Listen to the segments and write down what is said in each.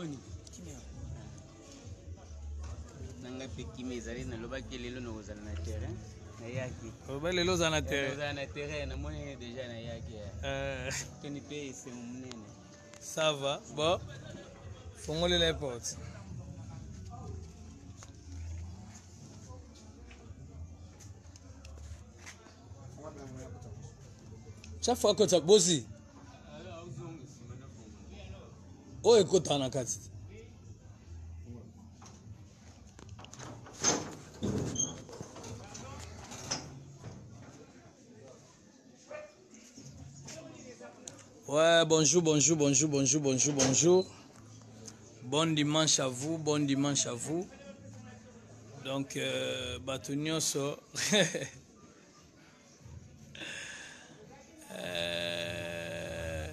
Boni. Kimia. Na ngai mpe kimia ezali nalobaki lelo nakozala na terrain nayaki. Oloba lelo oza na terrain. Nakozala na terrain namoni deja nayaki. Euh, Toni mpe esengo monene. ça va. Bon. Fongolela ye porte. Chaque akota bozi. Oyo ekotaka na kati te. Ouais, bonjour, bonjour, bonjour, bonjour, bonjour, bonjour. Bon dimanche à vous, bon dimanche à vous. Donc, euh, bato nyonso. Euh,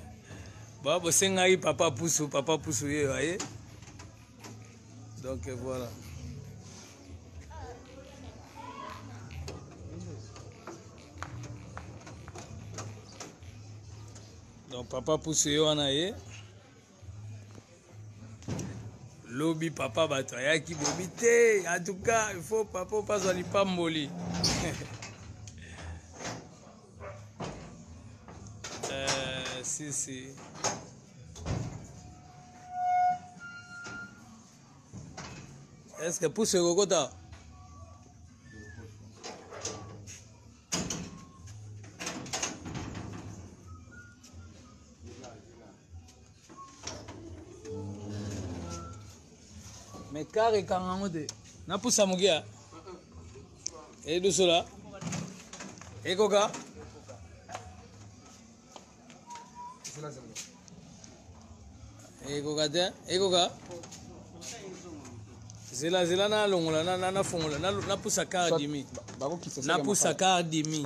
ba bosengaki papa pusu, papa pusu ye aye. Donc, euh, voilà. Donc, papa pusu ye wana ye. Lobi papa bato ayaki bobi te en tout cas il faut papa opazwa lipamboli euh, si si est ce que pusu ekokota Mais car ekanga yango te napusa moke ya edusola ekoka ekoka te ekoka zela zela nalongola nafongola napusa car dimi napusa car dimi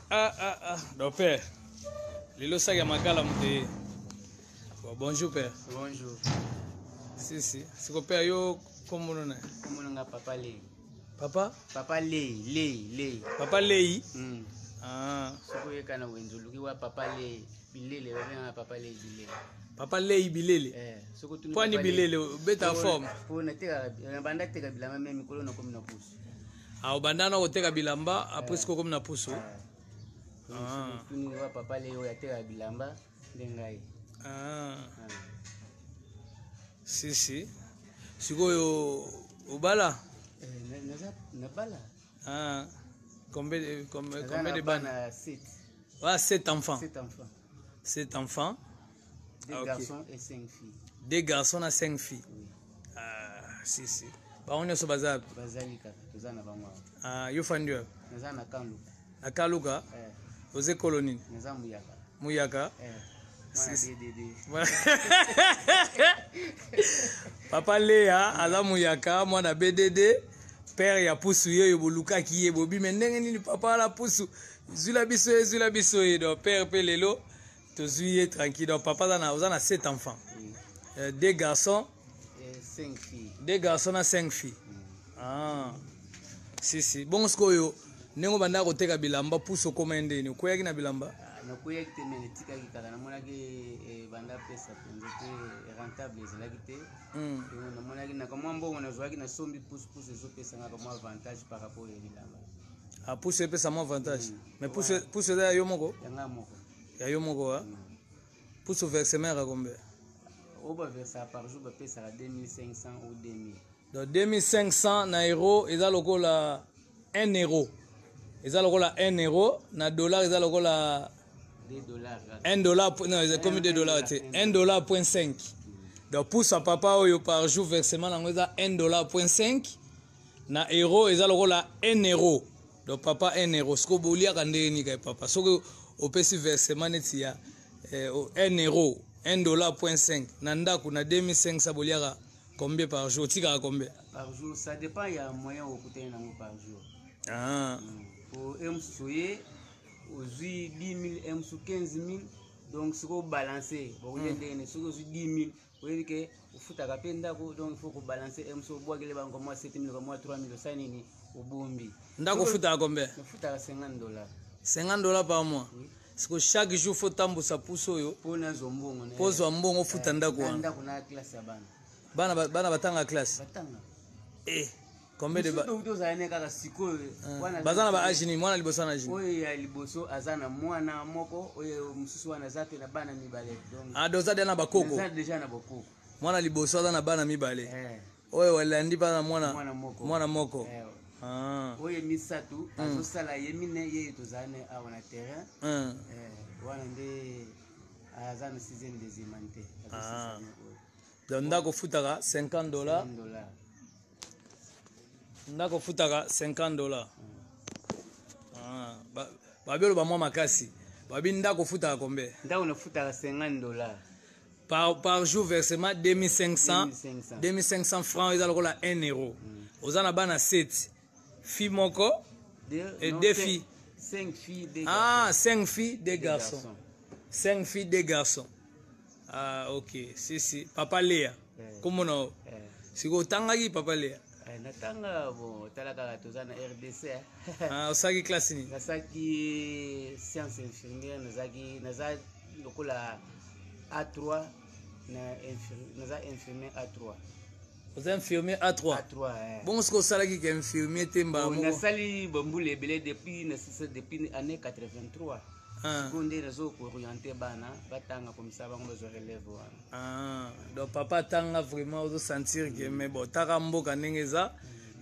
Ah, ah, ah. Donc, père, lelo saki ya makala moto ye. Bon, bonjour, père. Bonjour. Si, si. Siko, père, yo, kombono na? Kombono nga papa Lei. Papa? Papa Lei, Lei, Lei. Papa Lei? Mm. Ah. Soki oyeka na wenze oluki wa papa Lei, bilele babengaka papa Lei bilele. Papa Lei bilele. Eh, soki otuni Pwani Papa Lei- bilele obeta forme. Po natekaka nabanda teka bilamba me mikolo nakomi na pusu. Ah, obanda na koteka bilamba après sikoyo okomi na pusu. Eh. Ah. Soki otuni wa papa Lei oyo atekaka bilamba nde ngai. Ah. Ah. Si si. Sikoyo obala? Eh, naza nabala. Ah. Combien de combien, Naza combien na de bana? bana 7. Ah, 7 enfants. 7 enfants. 7 enfants. Deux Ah, ok. garçons et 5 filles. Deux garçons na 5 filles. Oui. Ah, si si. Bango nyonso baza wapi? Bazali kaka toza na bango awa. Ah, yo fandi wapi? Naza na Kanluka. Na Kaluka? Eh, Oza ekolo nini? naza Muyaka. Muyaka? Eh, mwana Si, si. DDD. Papa Lea aza Muyaka, mwana BDD, père ya pusu yeyo bolukaki ye bobi me ndenge nini papa ala pusu zwila biso ye zwila biso ye donc père pe lelo tozwi ye tranquille donc papa aza na oza na 7 enfants. Oui. Euh, deux garçons, Et 5 filles. deux garçons na 5 filles. Ah. Si si. Bongo sikoyo ndenge obandaka koteka bilamba pusu okoma ye ndeni okweyaki na bilamba? Ah, nakweyaki te me natikaki kaka namonaki eh, banda pesa mpenza te rentable ezalaki te Donc, namonaki na kamwa mbongo nazwaki nasombi pusupusu ezopesanga kamwa avantage par rapport ya bilamba Ah, pusu epesa mwa avantage. Mais pusu pusu eza ya yo moko? yanga moko Ya yo moko ah. Pusu versement ya combien? oyo baversaka par jour bapesaka 2500 ou 2000 Donc 2500 na euro eza lokola 1 euro. Eza lokola 1 euro na dollar eza lokola 2 dollars kaka 1 dollar non, eza comme 2 dollars te. 1 dollar point 5. Donc pusu ya papa oyo par jour versement nango eza 1 dollar point 5 na euro eza lokola 1 euro. Donc papa 1 euro sikoyo boliaka ndenge nini kai papa soki opesi versement neti ya 1 euro 1 dollar point 5 na ndako na 2500 boliaka combien par jour otikaka combien par jour? Ça dépend ya moyen okutani nango par jour. Ah. Po e mosusu oye ozwi 10 000, e mosusu 15 000. Donc soki obalance bokolia ndenge nini? Soki ozwi 10 000, oyebi ke ofutaka mpe ndako, donc il faut kobalance. E mosusu obwakele bango mwa 7 000, mwa 3 000, osali nini, obombi. Ndako ofutaka combien? Ofutaka 50 $. 50 $ par mois. Siko chaque jour faut tambusa pusu oyo mpo nazwa mbongo. Mpo ozwa mbongo ofuta ndako na wana. Ndako na classe ya bana. Bana bana batanga classe? Batanga. Eh, combien de Biso tozala ne kaka sikoyo wana. Baza na ba age nini? Mwana liboso na age nini? Oyo ya liboso aza na mwana moko, oyo mosusu wana aza mpe na bana mibale, donc Ah, donc oza deja na bakoko. Naza deja na bakoko. Mwana liboso aza na bana mibale. Eh. Oyo elandi mpa na mwana mwana moko. Mwana moko. Eh. Ah. Oyo misato azosala ye mine, ye tozala ne awa na terrain. Eh, wana nde aza na sixième des humanité. Ah. Donc ndako ofutaka 50 $. Dollar. Ndako ofutaka 50 $. Ah, babi oloba mwa makasi, babi ndako ofutaka combien? Ndako nafutaka 50 $. Par jour versement 2500. 2500. 2500 francs eza lokola 1 euro. Oza na bana 7, fille moko Deux, et non, deux cinq- filles. Cinq filles, deux Ah, garçons. 5 filles, 2 Deux garçons. 5 filles, 2 garçons. Ah, ok, si si, papa Lea. Eh. Komona o Eh, sikoyo otangaki, papa Lea? Eh, natanga, bon, tala kaka, toza na RDC, eh. Ah, osalaki classe nini? Nasalaki science infirmière, nazalaki, naza lokola A3 na naza infirmier A3. Oza infirmier A3? A3, eh. Bongo soki osalaki ke infirmier te mbala Bon, moko? Nasali bambula ebele depuis nasisa, depuis année 83. Ah. Sikoyo nde nazo kooriente bana batanga, komisa bango bazwa relève wana. Ah, donc papa atanga vraiment, ozosentir ke, mais bon, taka mboka ndenge eza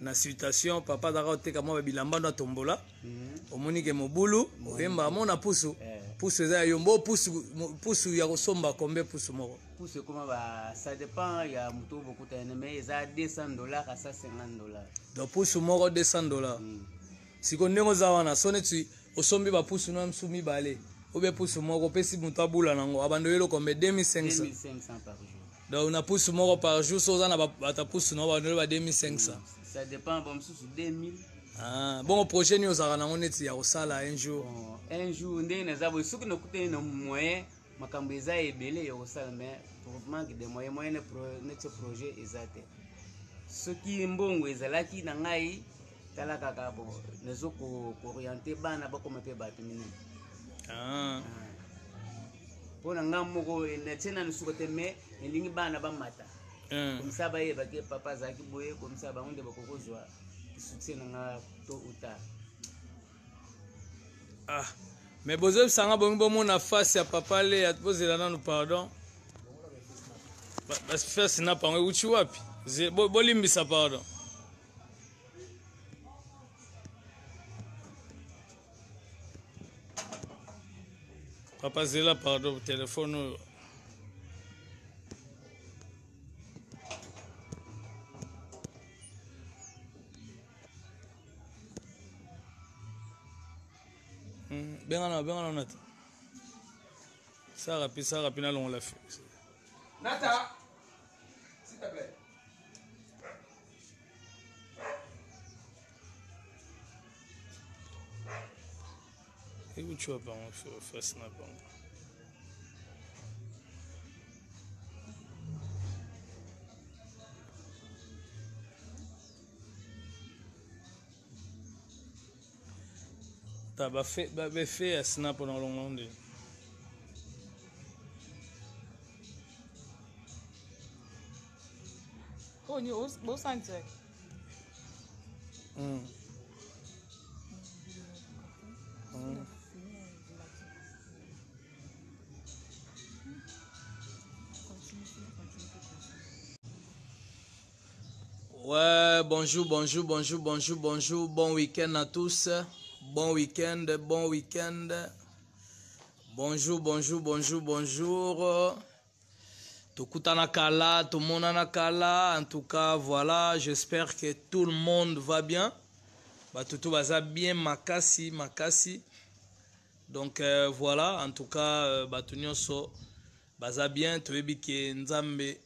na situation, papa azalaka koteka mwa babilamba ndo atombola. Omoni ke mobulu oyemba mona pusu. Eh. Pusu eza ya yo mbo pusu pusu ya kosomba kombe pusu moko? Pusu ekoma ba, ça dépend ya moto oyo bokutana, mais eza 200 $ à 150 $. Donc pusu moko 200 $. Siko ndenge oza wana, so neti osombi bapusu na mosu mibale obie pusu moko, opesi moto abula nango, abando oyelo kombe? 2500? 2500 par jour. Donc na pusu moko par jour, so oza na bato pusu na bando oyelo ba 2500? Ça dépend, ba mosusu 2000. Ah, bongo projet nini ozalaka nango neti ya kosala un jour? Bon, un jour ndenge naza boye, soki nakutani na moyen, makambo eza ebele ya kosala, mais pour manque de moyen, moyen neti projet eza te. Soki mbongo ezalaki na ngai, tala kaka, bon, nazo kooriente bana bakoma mpe bato minene. Ah. Mpo na ngai moko natie nanu suka te, mais elingi bana bamata. Komisa bayebaki papa azalaki boye, komisa bango nde bakoki kozwa soutien na nga tôt ou tard. Ah, mais bozoyebisanga bongi bomona face ya papa Leya, bozela nanu, pardon. Bafase na pango ekuti wapi? Bolimbisa, pardon. Papa zela, pardon, telefone oyo. Bengana, bengana nata sa rapi, sa rapi, nalongola fi. Nata, s'il te plaît. Ekuti wapi yango face na bango? Ta bafe ya snap na olongo nde. Oh, ni osala direct. Ouais, bonjour, bonjour, bonjour, bonjour, bonjour. Bon week-end à tous. Bon week-end, bon week-end. Bonjour, bonjour, bonjour, bonjour. Tokutana kala, tomonana kala. En tout cas, voilà, j'espère que tout le monde va bien. Bato tout baza bien makasi makasi. Donc voilà, en tout cas bato nyonso baza bien, toyebi ke Nzambe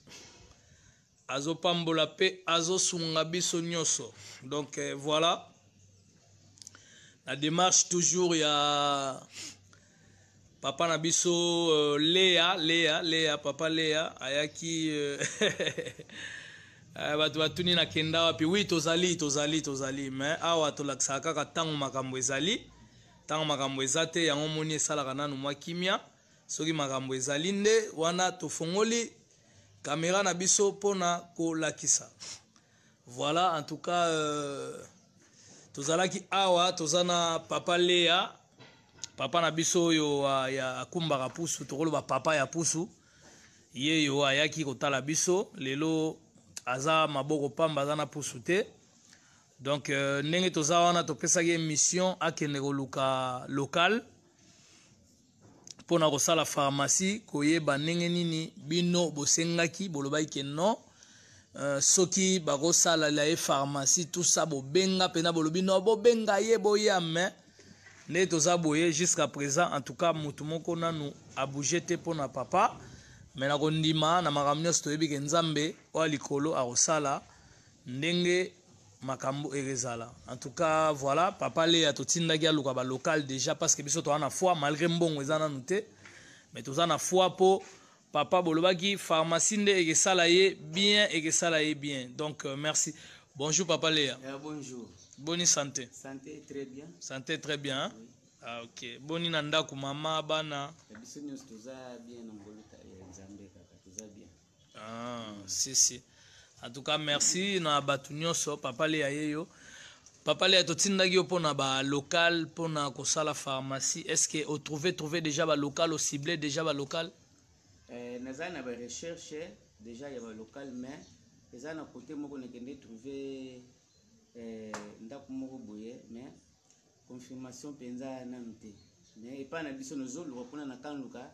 azopambola mpe azosunga biso nyonso. Donc voilà, la démarche toujours ya papa na biso Léa, Léa, Léa, papa Léa ayaki bato batuni nakenda wapi. Oui, tozali, tozali, tozali, mais awa tolakisaka kaka ntango makambo ezali. Ntango makambo eza te, yango moni esalaka nanu mwa kimia. Soki makambo ezali nde wana tofongoli kamera na biso mpona kolakisa. Voilà, en tout cas tozalaki awa, toza na papa Lea, papa na biso oyo ya akumbaka pusu, tokoloba papa ya pusu. Ye yo ayaki kotala biso lelo, aza maboko pamba, aza na pusu te. Donc ndenge toza wana, topesaki mission akende koluka local mpona kosala pharmacie, koyeba ndenge nini bino bosengaki, bolobaki ke non, soki bakosalela ye pharmacie, tout ça, bobenga mpena, bolobi non, bobenga ye, boya. Mais nde toza boye, jusqu'à présent en tout cas motu moko nanu abouge te mpona papa. Mais na kondima na makambo nyonso, toyebi ke Nzambe oyo likolo akosala ndenge makambo ekozala. En tout cas voilà, papa Leya totindaki aluka balocal déjà, parce que biso toza na foi, malgré mbongo eza nanu te, mais toza na foi mpo papa bolobaki pharmacie nde ekesala ye bien, ekesala ye bien. Donc merci. Bonjour papa Léa. Bonjour. Boni santé? Santé très bien. Santé très bien, hein? Oui. Ah, ok. Boni na ndako, mama, bana? Biso nyonso toza bien na ngolu ya Nzambe, kaka toza bien. Ah, si si, en tout cas merci na bato nyonso. Papa Léa, ye yo papa Léa, totindaki yo mpona balocal mpona kosala pharmacie. Est ce que otrouve trouve déjà balocal, ocible déjà balocal? Naza na barecherche déjà ya balocal, mais eza na côté moko nakende trouve ndako moko boye, mais confirmation mpenza nanu te. Mais epai na biso nozoluka mpona nakanluka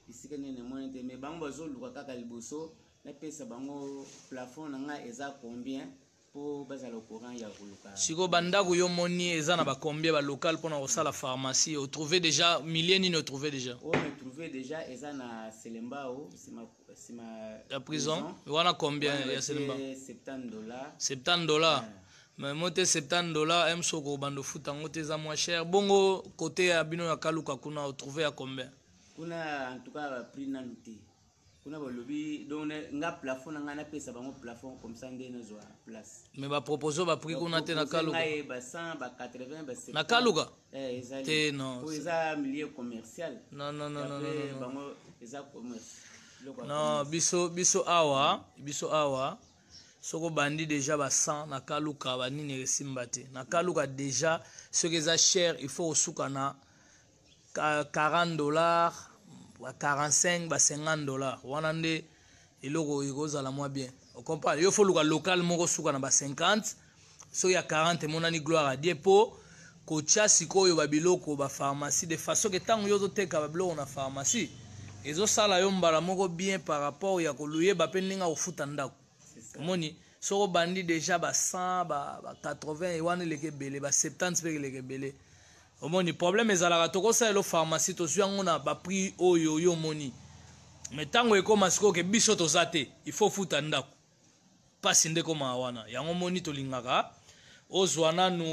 esika nini namoni te, mais bango bazoluka kaka liboso napesa bango plafond na ngai eza combien mpo bazala au courant ya koluka. Sikoyo bandako yo moni eza na bacombien, balocal mpona kosala pharmacie? Otrouve déjà milieu nini otrouve déjà? Oyo na trouve déjà eza na Selembao, nsima nsima ya prison wana. Combien ya Selembao? 70 $. 70 $, mais mo te, 70 $ m soko obanda ofuta yango te, eza moins cher. Bongo côté ya bino ya Kaluka kuna, otrouve ya combien? Kuna en tout cas baprix nanu te. Kuna balobi donc nga plafond na ngai, napesa bango plafond, comme ça nde nazwa place. Mais bapropose baprix kuna te na Kaluka? Ngai ba 100, ba 80, ba 70. Na Kaluka? Eh, ezali te, non. Po eza milieu commercial. Non, non, non, non, non, non. Bango eza commerce. Non, biso awa, biso awa soki obandi déjà ba 100 na Kaluka, banini, esimba te. Na Kaluka déjà soki eza cher, il faut osuka na 40 $, ba 45, ba 50 $. Wana nde eloko ekozala mwa bien, ocomprendre? Yo faut luka local moko suka na ba 50. Soki ya 40 emonani, gloire à Dieu. Mpo kotya sikoyo babiloko bapharmacie de façon ke ntango yo ozoteka babiloko na pharmacie, ezosala yo mbala moko bien par rapport ya koluyeba mpe ndenge akofuta ndako. Omoni, soki obandi déjà ba 100, ba 80 wana eleka ebele, ba 70 mpe eleka ebele. Omoni, problème ezalaka, tokosalela pharmacie, tozwi yango na baprix oyo yo omoni, mais ntango ekóma sikoyo ke biso toza te, il faut futa ndako, mpasi nde ekómaka wana. Yango moni tolingaka ozwa nanu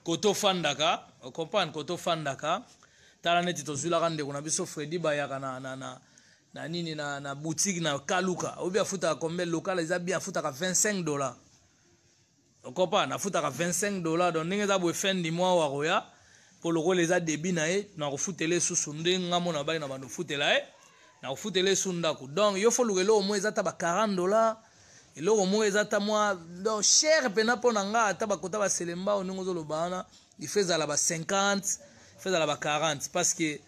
kote ofandaka, ocomprendre? Kote ofandaka, tala neti tozwilaka ndeko na biso Fredi Bayaka na nini, na boutique na Kaluka. Obi afutaka combien local? Eza bien, afutaka 25 $, ocomprendre? Afutaka 25 $. Donc ndenge eza boye, fin du mois wakoya mpo lokola eza début na ye, nakofutela esusu nde nga mona bali na bando ofutela ye, nakofutela esu ndako. Donc yo faut luka eloko moko eza ata ba 40 $, eloko moko eza ata mwa donc cher mpena mpo na nga, ata bakota baselemba oyo ndenge ozoloba wana, il faut ezala ba 50, il faut ezala ba 40, parce que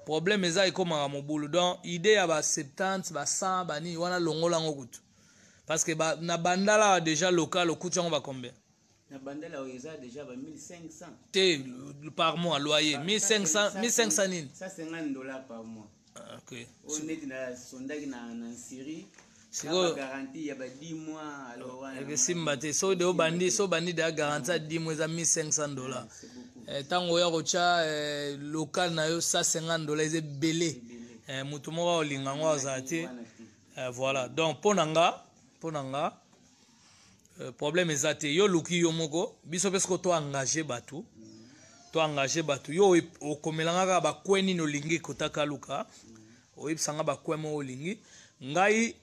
problème eza ekomaka mobulu. Donc idée ya ba 70, ba 100, banini wana, longola yango kutu, parce que ba, na Bandala awa déjà local okuti yango ba combien? Na Bandala oyo eza déjà ba 1500. Te, par mois loyer 1500, 1500 nini? 150 $ par mois. Ah, ok. Oyo neti nasondaki na Nsiri. Sikoyo- Garantie ya ba 10 mois, alors wana Ekesimba te. Soki de obandi, so obandi deya garantie ya 10 mois eza 1500 $. C'est beaucoup. Ntango oya kotya local na yo, 150 $ eza ebele. Motu moko akolinga yango azala te. Wana te. Voilà, donc mpo na nga, problème eza te. Yo luki yo moko, biso mpe siko toengage bato, toengage bato. Yo okomelanga kaka bacoin nini olingi kotaka luka, oyebisanga bacoin moko olingi. Ngai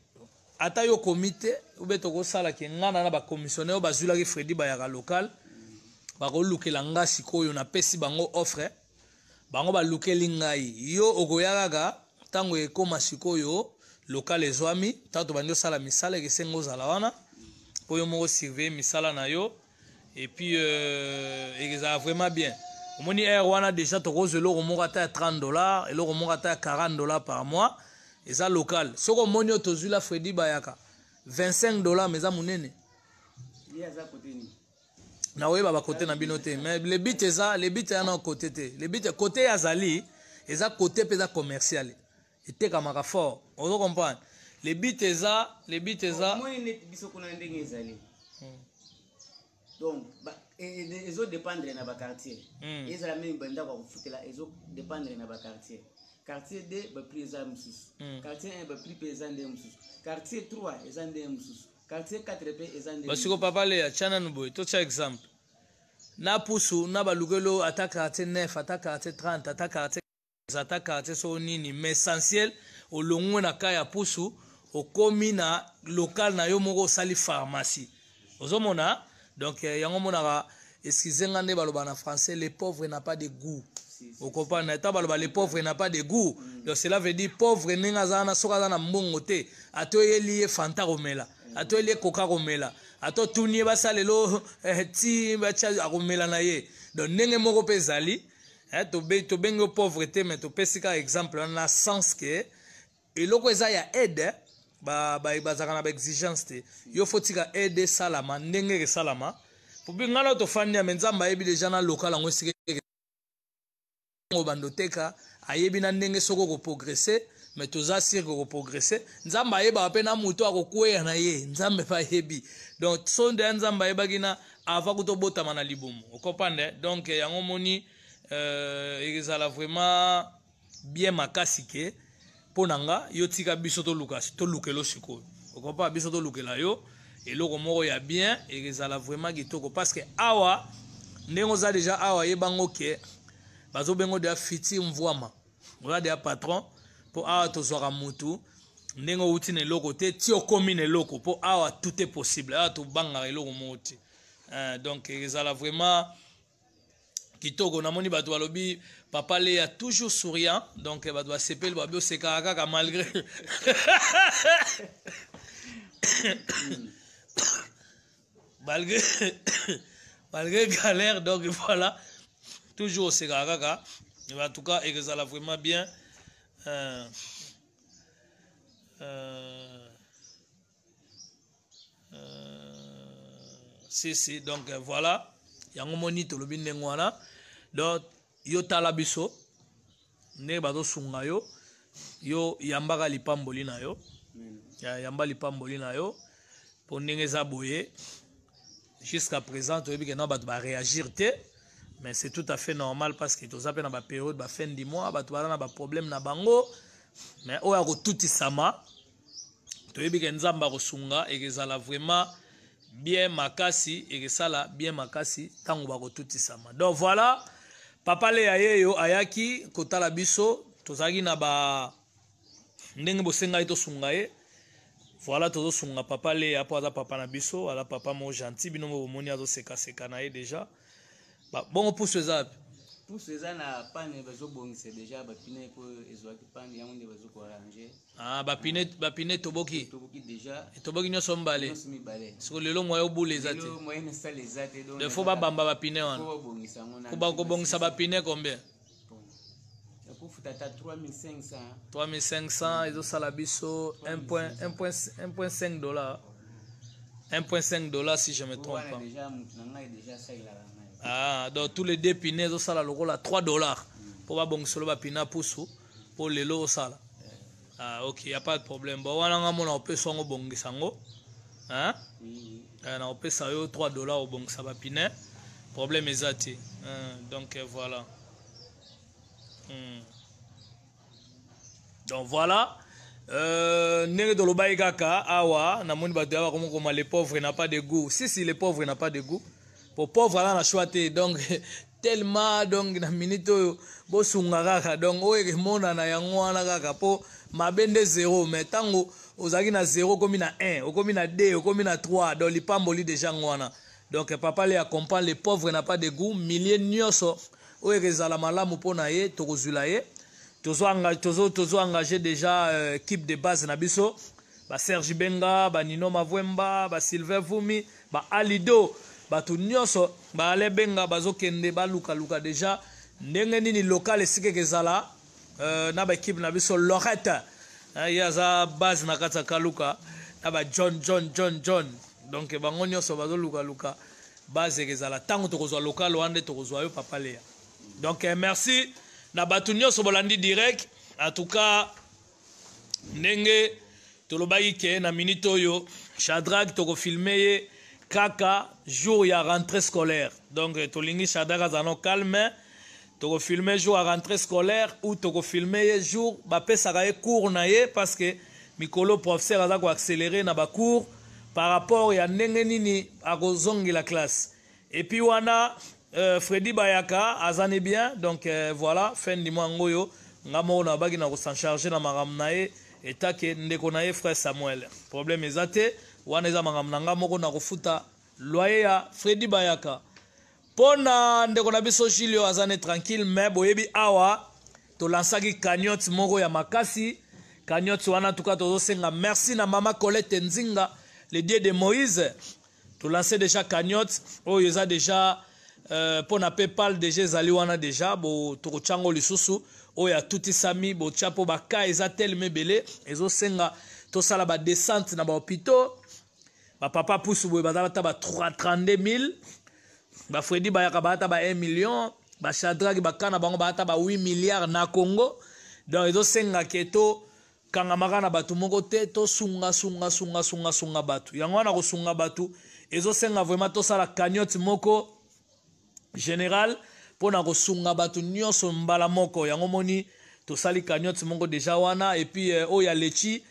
ata yo komi te ube, tokosalaki ngai na bacommissionnaire oyo bazwilaki Fredi bayaka local, bakolukela nga. Sikoyo napesi bango offre, bango balukeli ngai. Yo okoya kaka ntango ekóma sikoyo local ezwami, ntango tobandi osala misala, ekesenga ozala wana mpo yo moko surveille misala na yo. Et puis ekozala vraiment bien. Omoni aire wana déjà tokozwa eloko moko ata ya 30 $, eloko moko ata ya 40 $ par mois. Eza local. Soki omoni oyo tozwila Fredi bayaka 25 $, mais eza monene. Ye aza kote nini? Nakoyeba bakote na bino te, mais le but eza, le but eza na kote te. Le but kote azali eza kote mpe eza commercial, etekamaka fort. Ozo comprendre? Le but eza, le but eza Omoni neti biso kuna ndenge ezali, donc ezodépendre na baquartier. Ezala même bandako ya kofutela, ezodépendre na baquartier. Quartier 2, baprix eza mosusu. Quartier 1, baprix mpe eza ndenge mosusu. Quartier 3 eza ndenge mosusu. Quartier 4 mpe eza ndenge. Basiko papa Leya, tia nanu boye, totia exemple na pusu na balukelo, ata quartier 9, ata quartier 30, ata quartier, ata quartier so nini, mais essentiel olongwe na ka ya pusu, okomi na local na yo moko, osali pharmacie. Ozomona? Donc yango omonaka, excuse nga, nde baloba na français: "Le pauvre n'a pas de goût." Okocomprendre? Ata baloba: "Le pauvre n'a pas de goût." Donc cela veut dire pauvre ndenge aza wana, soki aza na mbongo te, ata oyeli ye Fanta komela, ata oyeli ye Coca komela, ata otuni ye basala lelo ti batya, akomela na ye. Donc ndenge moko mpe ezali, tobengi yo pauvre te, mais topesi kaka exemple wana na sens ke eloko eza ya aide, bazalaka na baexigence te. Yo fo tika aide esalama ndenge esalama po ngai na tofandi ya me. Nzambe ayebi deja na local yango esika bando teka, ayebi na ndenge soki okoprogresse, mais toza sûr ke okoprogresse. Nzambe ayebaka mpe na moto akokweya na ye, Nzambe mpe ayebi. Donc so nde ya Nzambe ayebaki na avant kuta obotama na libumu. Okocomprendre? Donc yango moni ezala vraiment bien makasi ke mpo na nga, yo tika biso toluka, tolukela sikoyo. Okocomprendre? Biso tolukela yo eloko moko ya bien, ezala vraiment kitoko, parce que awa ndenge oza deja awa, yebango ke bazobengo deya futur mvwama, oza deya patron, mpo awa tozwaka mutu ndenge outi na eloko te ti okomi na eloko, mpo awa tout est possible. Awa tobangaka eloko moko te. Donc ezala vraiment kitoko. Namoni bato balobi: "Papa Leya toujours souriant." Donc bato basepeli, babi osekaka kaka malgré galère. Donc voilà, toujours osekaka kaka. En tout cas ekozala vraiment bien. Si si, donc voilà, yango moni tolobi ndenge wana. Donc yo tala biso ndenge bazosunga yo. Yo yambaka lipamboli na yo, yamba lipamboli na yo, mpo ndenge eza boye jusqu'à présent, toyebi ke na bato baréagir te, mais c'est tout à fait normal, parce que toza mpe na bapériode, bafin du mois, bato baza na baproblème na bango. Mais oyo akotutisama, toyebi ke Nzambe akosunga, ekozala vraiment bien makasi, ekesala bien makasi ntango bakotutisama. Donc voilà, papa Leya yeyo ayaki kotala biso, tozalaki na ba ndenge bosengaki tosunga ye. Voilà, tozosunga papa Leya mpo aza papa na biso, aza papa moko gentil. Bino mo bomoni azosekaseka na ye déjà. Bongo pusu eza wapi? Pusu eza na panne, bazobongisa deja bapine mpo ezwaki panne, yango nde bazokoarrange. Ah, bapine, bapine toboki. Toboki deja. Etoboki nyonso mibale. Nyonso mibale. Siko lelo moyen obula eza te. Lelo moyen nasala eza te, donc de fo babamba bapine wana. Fo babongisa yango nanu. Kobongisa bapine combien? Bon, yakofuta ata 3500. 3500 ezosala biso 1.5 $, 1.5 $ si je me trompe wana pas. Deja motu na ngai deja asalelaka ngai. Ah, donc tous les deux pine ezosala lokola 3 $ mpo babongiselo bapine ya pusu. Mpo lelo osala. Ah, ok, y a pas de problème. Bon, wana nga mona opesa yango bongisa yango. Hein? Oui, oui. Eh, na opesa yo 3 $ obongisa bapine, problème eza te. Hein, donc voilà. Donc voilà. Ndenge tolobaki kaka awa, namoni bato ya bakomi koma: "Le pauvre n'a pas de goût." Si, si, le pauvre n'a pas de goût, po pauvre aza na choix te. Donc tellement, donc na minute oyo bosunga kaka. Donc oyo emonana yango wana kaka, mpo mabe nde zéro. Mais ntango ozalaki na 0, okomi na 1, okomi na 2, okomi na 3, donc lipamboli déjà yango wana. Donc papa le accompagne, le pauvre n'a pas de goût. Milie nyonso oyo ekozala malamu mpo na ye, tokozwila ye. Tozo engagé déjà équipe de base na biso: baSerge Benga, baNino Mavwemba, baSylvain Vumi, baAlido, bato nyonso baale benga bazokende balukaluka déjà ndenge nini local esika ekezala na baéquipe na biso. Lorette, ye aza base na kati ya Kaluka na baJohn, John, John, John. Donc bango nyonso bazolukaluka base ekezala. Ntango tokozwa local wana nde tokozwa yo, papa Leya. Donc merci na bato nyonso bolandi direct. En tout cas, ndenge tolobaki ke na minute oyo Shadrack tokofilme ye kaka jour ya rentrée scolaire. Donc tolingi Shadrack azala no calme. Tokofilme jour ya rentrée scolaire ou tokofilme ye jour bapesaka ye cours na ye, parce que mikolo professeur aza koaccélérer na bacours par rapport ya ndenge nini akozongela classe. Et puis wana Fredi Bayaka azani bien. Donc voilà, fin du mois yango oyo, nga moko nabaki na kosan charge na makambo na ye etake ndeko na ye frère Samuel. Problème eza te, wana eza makambo na nga moko na kofuta loyer ya Fredi Bayaka. Mpo na ndeko na biso Julio, aza ne tranquille. Mais boyebi awa tolansaki cagnotte moko ya makasi. Cagnotte wana tuka tozosenga merci na mama Colette Nzinga, le Dieu de Moïse. Tolance déjà cagnotte oyo eza déjà mpo na PayPal, déjà ezali wana déjà. Bo tokotya yango lisusu oyo atutisami botya, mpo baka eza telema ebele, ezosenga tosala badescente na bahôpitaux. Bapapa pusu boye bazala ata ba 32 000, baFredi bayaka baata ba 1 million, baShadraki baka na bango baata ba 8 milliard na Congo. Donc ezosenga ke tokangamaka na bato moko te, tosunga, sunga, sunga, sunga, sunga bato. Yango wana kosunga bato ezosenga vraiment tosala cagnotte moko général mpona kosunga bato nyonso mbala moko. Yango moni tosali cagnotte moko déjà wana. Et puis oyo ya Lechi,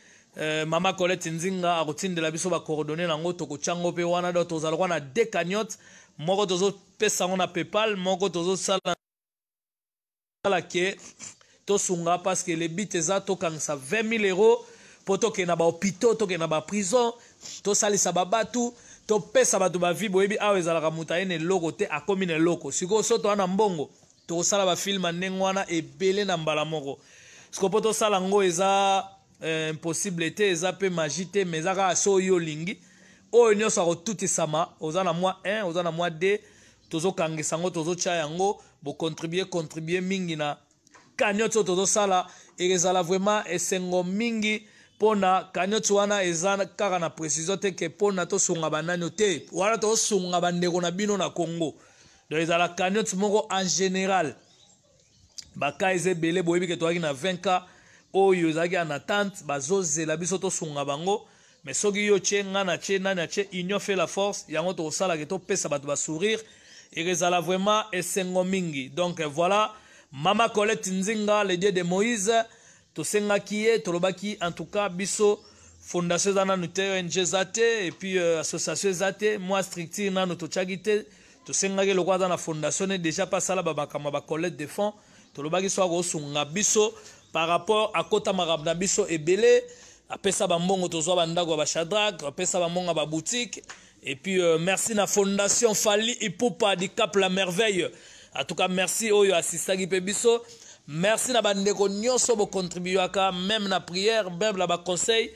mama Colette Nzinga akotindela biso bacoordonnées nango, tokotya yango mpe wana. Donc tozala kwa na deux cagnotte: moko tozopesa yango na PayPal, moko tozosala ke tosunga, parce que le but eza tokangisa 20 000 euros mpo tokende na bahôpitaux, tokende na baprison, tosalisa babatu, topesa bato bavi. Boyebi awa ezalaka moto aye na eloko te, akomi na eloko. Sikoyo so toza na mbongo, tokosala bafilme ya ndenge wana ebele na mbala moko. Sikoyo mpo tosala yango eza impossible te, eza mpe magie te, mais eza kaka so oyo olingi. Oyo nyonso akotutisama, oza na mwa 1, oza na mwa 2, tozokangisa yango, tozotya yango. Bocontribue, contribue mingi na cagnotte oyo tozosala. Ekozala vraiment esengo mingi mpona cagnotte wana. Eza kaka na précision te ke mpona tosunga banani te, wana tozosunga bandeko na bino na Congo. Donc ezala cagnotte moko en général. Baka eza ebele, boyebi ke tozalaki na 20 cas oyo ezalaki en attente, bazozela biso tosunga bango. Mais soki yo tie, nga na tie, nani atie, union fait la force. Yango tokosalaka, topesa bato basourire, ekozala vraiment esengo mingi. Donc voilà, mama Colette Nzinga, le Dieu de Moïse, tosengaki ye, tolobaki en tout cas biso fondation eza nanu te, ONG eza te, et puis association eza te, mwa structure nanu totiaki te. Tosengaki lokola aza na fondation ne déjà mpe asala bamakambo ya bacollecte de fonds, tolobaki so akosunga biso par rapport akota makambo na biso ebele, apesa bambongo tozwa bandako ya baShadrak, apesa bambongo ya baboutique. Et puis merci na fondation Fally Ipupa du Cap la Merveille. En tout cas merci oyo assistaki mpe biso. Merci na bandeko nyonso bocontribuaka, même na prière, même na baconseil,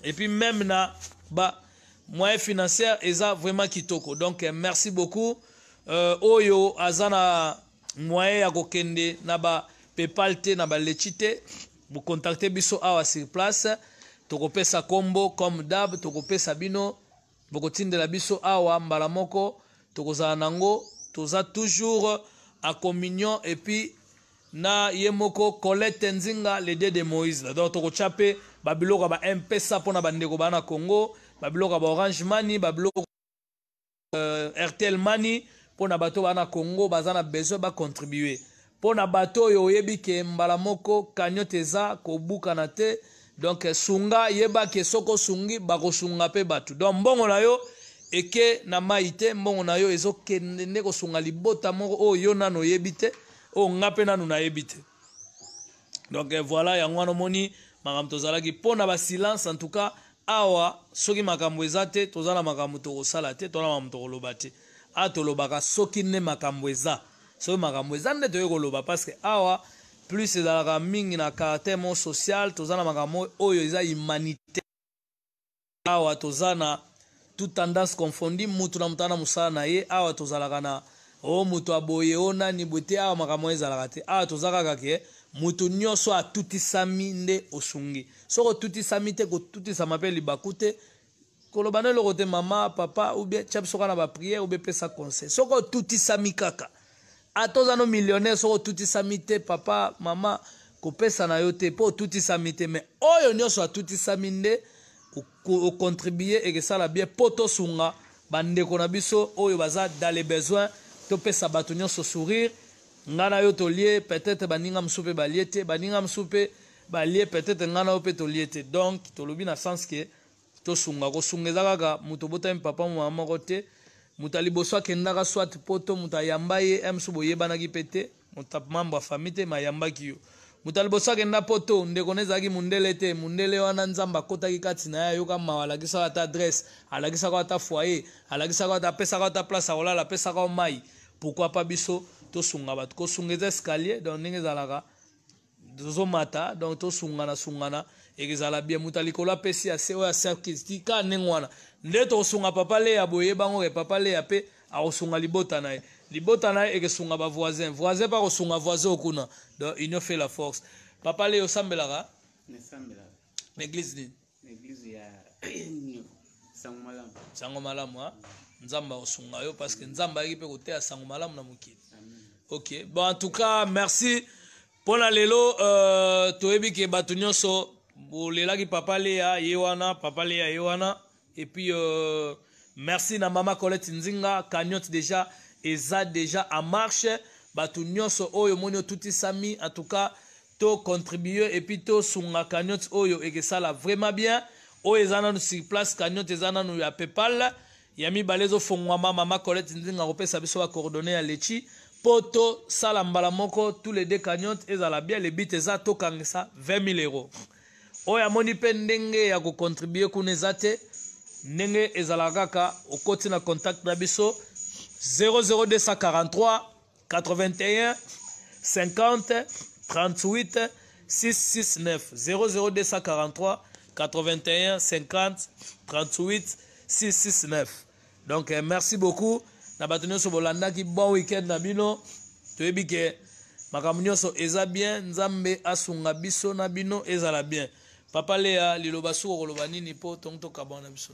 et puis même na ba moyen financière. Eza vraiment kitoko. Donc merci beaucoup. Oyo aza na moyen ya kokende na ba PayPal te, na balechi te, bocontacte biso awa sur place, tokopesa kombo comme d'hab, tokopesa bino, bokotindela biso awa mbala moko, tokozala nango. Toza toujours en communion et puis Na ye moko Colette Nzinga, le dieu de Moïse. Donc tokotya mpe babiloko ya ba Mpesa mpona bandeko baa na Congo, babiloko ya ba Orange Money, babiloko Airtel Money mpona bato baa na Congo baza na besoin bacontribue. Mpona bato oyo oyebi ke mbala moko cagnotte eza kobukana te, donc sunga, yeba ke soki osungi bakosunga mpe bato. Donc mbongo na yo eke na mai te, mbongo na yo ezokende nde kosunga libota moko oyo yo nano oyebi te, oyo nga mpe nanu nayebi te. Donc voilà, yango wana omoni makambo tozalaki mpo na basilence. En tout cas awa soki makambo eza te, toza na makambo tokosala te, toza na makambo tokoloba te. Awa tolobaka soki nde makambo eza, soki makambo eza nde toyei koloba, parce que awa plus ezalaka mingi na caractère mo social. Toza na makambo oyo eza humanité. Awa toza na toute tendance confondue, mutu na mutu ana mosala na ye. Awa tozalaka na o moto aboye o nani boye te. Awa makambo oyo ezalaka te. Awa toza kaka ke moto nyonso atutisami nde osungi. Soki otutisami te, kotutisama mpe libaku te, koloba na eloko te, mama, papa, ou bien tia biso kaka na baprière, ou bien pesa conseil. Soki otutisami kaka, ata oza no millionnaire, soki otutisami te, papa, mama, kopesa na yo te mpo otutisami te. Mais oyo nyonso atutisami nde ocontribue, ekesala bien mpo tosunga bandeko na biso oyo baza dans les besoins. Topesa bato nyonso sourire. Ngai na yo tolie, peut-être baninga mosusu mpe balie te, baninga mosusu mpe balie, peut-être ngai na yo mpe tolie te. Donc tolobi na sens ke tosunga. Kosunga eza kaka moto obotami papa mama moko te. Moto ya liboso akendaka soit poto, moto ayamba ye mosusu boyebanaki mpe te, moto membre ya famille te, me ayambaki yo. Moto ya liboso akenda poto, ndeko na ezalaki mundele te. Mundele wana, Nzambe akotaki kati na ye, ayoka mawa, alakisaka ata adresse, alakisaka ata foyer, alakisaka ata, apesaka ata place akolala, apesaka mai. Pourquoi pas biso tosunga bato? Kosunga eza escalier. Donc ndenge ezalaka, tozomata. Donc tosungana sungana, ekezala bien. Moto ya likolo apesi ase, oyo ase akiti kaka ndenge wana nde tokosunga. Papa Leya, boyebango ke papa Leya mpe akosunga libota na ye, libota na ye ekesunga bavoisin, voisin mpe akosunga voisin okuna. Donc union fait la force. Papa Leya, osambelaka? Nasambelaka. Na église nini? Na église ya Sango Malamu. Sango Malamu. Nzambe akosunga yo, parce que Nzambe ayaki mpe koteya sango malamu na mokili. Ok, bon, en tout cas merci mpona lelo. Toyebi ke bato nyonso bolelaki papa Leya, ye wana, papa Leya ye wana. Et puis merci na mama Colette Nzinga. Cagnotte déjà eza déjà en marche. Bato nyonso oyo omoni otutisami, en tout cas tocontribue et puis tosunga cagnotte oyo, ekesala vraiment bien. Oyo eza nanu sur place, cagnotte eza nanu ya PayPal. Ya mibale ezofongwama. Mama Colette Nzinga kopesa biso bacoordonnées ya Lechi mpo tosala mbala moko tous les deux cagnottes, ezala bien. Le but eza tokangisa 20 000 euros. Oyo amoni mpe ndenge ya kocontribue kuna eza te, ndenge ezalaka kaka, okoti na contact na biso 00243 81 50 38 669, 00243 81 50 38 669. Donc merci beaucoup na bato nyonso bolandaki. Bon week-end na bino. Toyebi ke makambo nyonso eza bien. Nzambe asunga biso na bino, ezala bien. Papa Lea, liloba suka, koloba nini mpo tongo tokabwana na biso?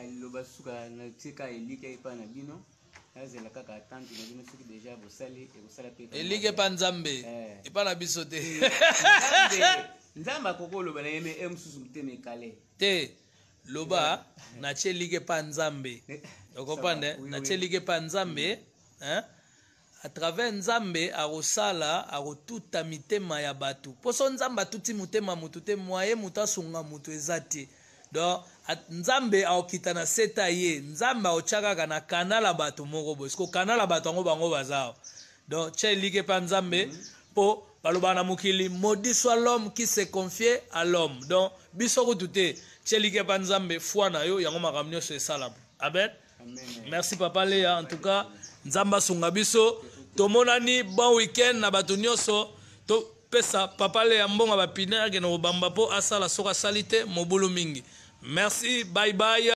Liloba suka, natika elika epai na bino, nazela kaka attente na bino. Soki deja bosali, ekosala mpe. Eliki epa Nzambe, epa na biso te. Nzambe akoki oloba na ye, me e mosusu motema ekale. Te, loba natie eliki epa Nzambe, okomprendre? Natie eliki epa Nzambe, hein? À travers Nzambe akosala, akotuta mitema ya bato. Mpo so Nzambe atuti motema motu te, mwaye moto asunga moto eza te. Donc Nzambe akokita na seta ye, Nzambe akotya kaka na kanala bato moko boye. Siko kanala bato yango, bango baza awa. Donc tia eliki epa Nzambe, mpo balobaka na mokili: "Maudit soit l'homme qui se confie à l'homme." Donc biso kutu te, tia eliki epa Nzambe, foi na yo yango, makambo nyonso esalama. Amen. Merci papa Leya. En tout cas Nzambe asunga biso. Tomonani, bon week-end na bato nyonso. Topesa papa Leya mbongo bapine, akende kobamba mpo asala. Soki asali te, mobulu mingi. Merci, bye bye.